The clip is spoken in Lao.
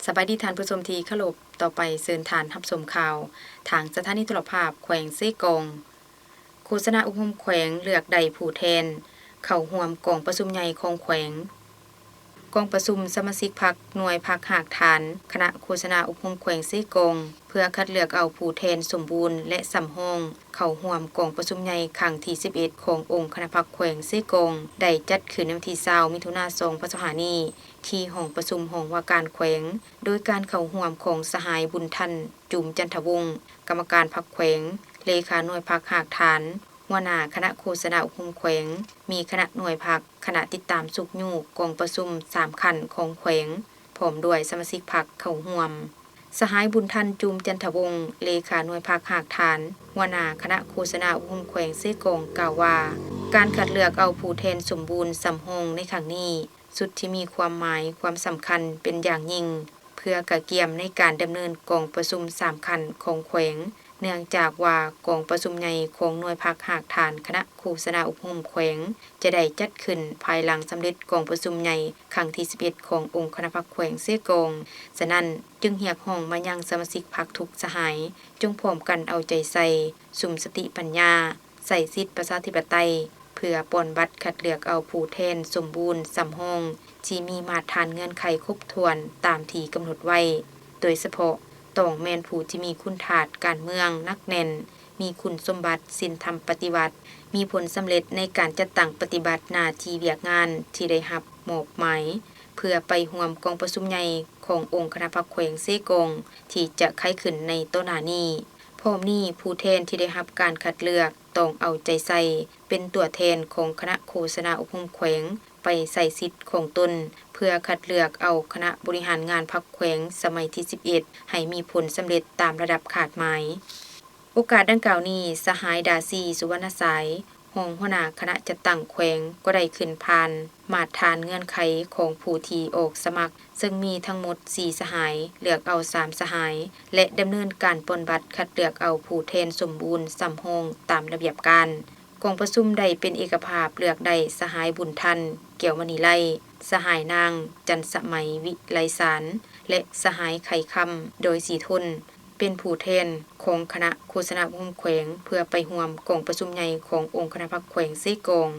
ສະບາຍດີທ່ານຜູ້ຊົມທີ່ເຄົາລົບ, ຕໍ່ໄປເຊີນທ່ານຮັບຊົມຂ່າວທາງສະຖານີໂທລະພາບແຂວງເຊກອງ. ໂຄສະນາອົບຮົມແຂວງເລືອກໄດ້ຜູ້ແທນເຂົ້າຮ່ວມກອງປະຊຸມໃຫຍ່ຂອງແຂວງ. ກອງປະຊຸມສະມາຊິກພັກໜ່ວຍພັກຮາກຖານຄະນະໂຄສະນາອົບຮົມແຂວງເຊກອງ ເພື່ອຄັດເລືອກເອົາຜູ້ແທນສົມບູນ ແລະ ສຳຮອງເຂົ້າຮ່ວມກອງປະຊຸມໃຫຍ່ຄັ້ງທີສິບເອັດ ຂອງອົງຄະນະພັກແຂວງເຊກອງ ໄດ້ຈັດຂຶ້ນໃນວັນທີຊາວ ມິຖຸນາ ສອງພັນຊາວຫ້ານີ້ ທີ່ຫ້ອງປະຊຸມຫ້ອງວ່າການແຂວງ ໂດຍການເຂົ້າຮ່ວມຂອງສະຫາຍ ບຸນທັນ ຈູມຈັນທະວົງ ກຳມະການພັກແຂວງ, ເລຂາໜ່ວຍພັກຮາກຖານ, ຫົວໜ້າຄະນະໂຄສະນາອົບຮົມແຂວງ, ມີຄະນະໜ່ວຍພັກ, ຄະນະຕິດຕາມຊຸກຍູ້ກອງປະຊຸມສາມຂັ້ນຂອງແຂວງ ພ້ອມດ້ວຍສະມາຊິກພັກເຂົ້າຮ່ວມ. ສະຫາຍ ບຸນທັນ ຈູມຈັນທະວົງ ເລຂາໜ່ວຍພັກຮາກຖານ, ຫົວໜ້າຄະນະໂຄສະນາອົບຮົມແຂວງເຊກອງ ກ່າວວ່າ ການຄັດເລືອກເອົາຜູ້ແທນສົມບູນສຳຮອງໃນຄັ້ງນີ້ ສຸດທີ່ມີຄວາມໝາຍຄວາມສຳຄັນເປັນຢ່າງຍິ່ງ ເພື່ອກະກຽມໃນການດຳເນີນກອງປະຊຸມສາມຂັ້ນຂອງແຂວງ ເນື່ອງຈາກວ່າກອງປະຊຸມໃຫຍ່ຂອງໜ່ວຍພັກຮາກຖານຄະນະໂຄສະນາອົບຮົມແຂວງ ຈະໄດ້ຈັດຂຶ້ນພາຍຫຼັງສຳເລັດກອງປະຊຸມໃຫຍ່ຄັ້ງທີສິບເອັດ ຂອງອົງຄະນະພັກແຂວງເຊກອງ. ສະນັ້ນ, ຈຶ່ງຮຽກຮ້ອງມາຍັງສະມາຊິກພັກທຸກສະຫາຍ ຈົ່ງພ້ອມກັນເອົາໃຈໃສ່, ສຸມສະຕິປັນຍາ, ໃຊ້ສິດປະຊາທິປະໄຕ ເພື່ອປ່ອນບັດຄັດເລືອກເອົາຜູ້ແທນສົມບູນສຳຮອງ ທີ່ມີມາດຖານເງື່ອນໄຂຄົບຖ້ວນຕາມທີ່ກຳນົດໄວ້, ໂດຍສະເພາະຕ້ອງແມ່ນຜູ້ທີ່ມີຄຸນທາດການເມືອງໜັກແໜ້ນ, ມີຄຸນສົມບັດສິນທຳປະຕິວັດ, ມີຜົນສຳເລັດໃນການຈັດຕັ້ງປະຕິບັດໜ້າທີ່ວຽກງານທີ່ໄດ້ຮັບມອບໝາຍ ເພື່ອໄປຮ່ວມກອງປະຊຸມໃຫຍ່ຂອງອົງຄະນະພັກແຂວງເຊກອງ ທີ່ຈະໄຂຂຶ້ນໃນຕໍ່ໜ້ານີ້. ພ້ອມນີ້, ຜູ້ແທນທີ່ໄດ້ຮັບການຄັດເລືອກ ຕ້ອງເອົາໃຈໃສ່ເປັນຕົວແທນຂອງຄະນະໂຄສະນາອົບຮົມແຂວງ ໄປໃຊ້ສິດຂອງຕົນ ເພື່ອຄັດເລືອກເອົາຄະນະບໍລິຫານງານພັກແຂວງສະໄໝທີສິບເອັດ ໃຫ້ມີຜົນສຳເລັດຕາມລະດັບຄາດໝາຍ. ໂອກາດດັ່ງກ່າວນີ້, ສະຫາຍ ດາຊີ ສຸວັນນະສາຍ ຮອງຫົວໜ້າຄະນະຈັດຕັ້ງແຂວງ ກໍໄດ້ຂຶ້ນຜ່ານມາດຖານເງື່ອນໄຂຂອງຜູ້ທີ່ອອກສະໝັກ ເຊິ່ງມີທັງໝົດສີ່ສະຫາຍ, ເລືອກເອົາສາມສະຫາຍ ແລະ ດຳເນີນການປ່ອນບັດຄັດເລືອກເອົາຜູ້ແທນສົມບູນສຳຮອງຕາມລະບຽບການ. ກອງປະຊຸມໄດ້ເປັນເອກະພາບເລືອກໄດ້ສະຫາຍ ບຸນທັນ ແກ້ວມະນີໄລ, ສະຫາຍ ນາງ ຈັນສະໄໝ ວິໄລສານ ແລະ ສະຫາຍ ໄຂ່ຄຳ ດອຍສີທົນ ເປັນຜູ້ແທນຂອງຄະນະໂຄສະນາອົບຮົມແຂວງ ເພື່ອໄປຮ່ວມກອງປະຊຸມໃຫຍ່ຂອງອົງຄະນະພັກແຂວງເຊກອງ.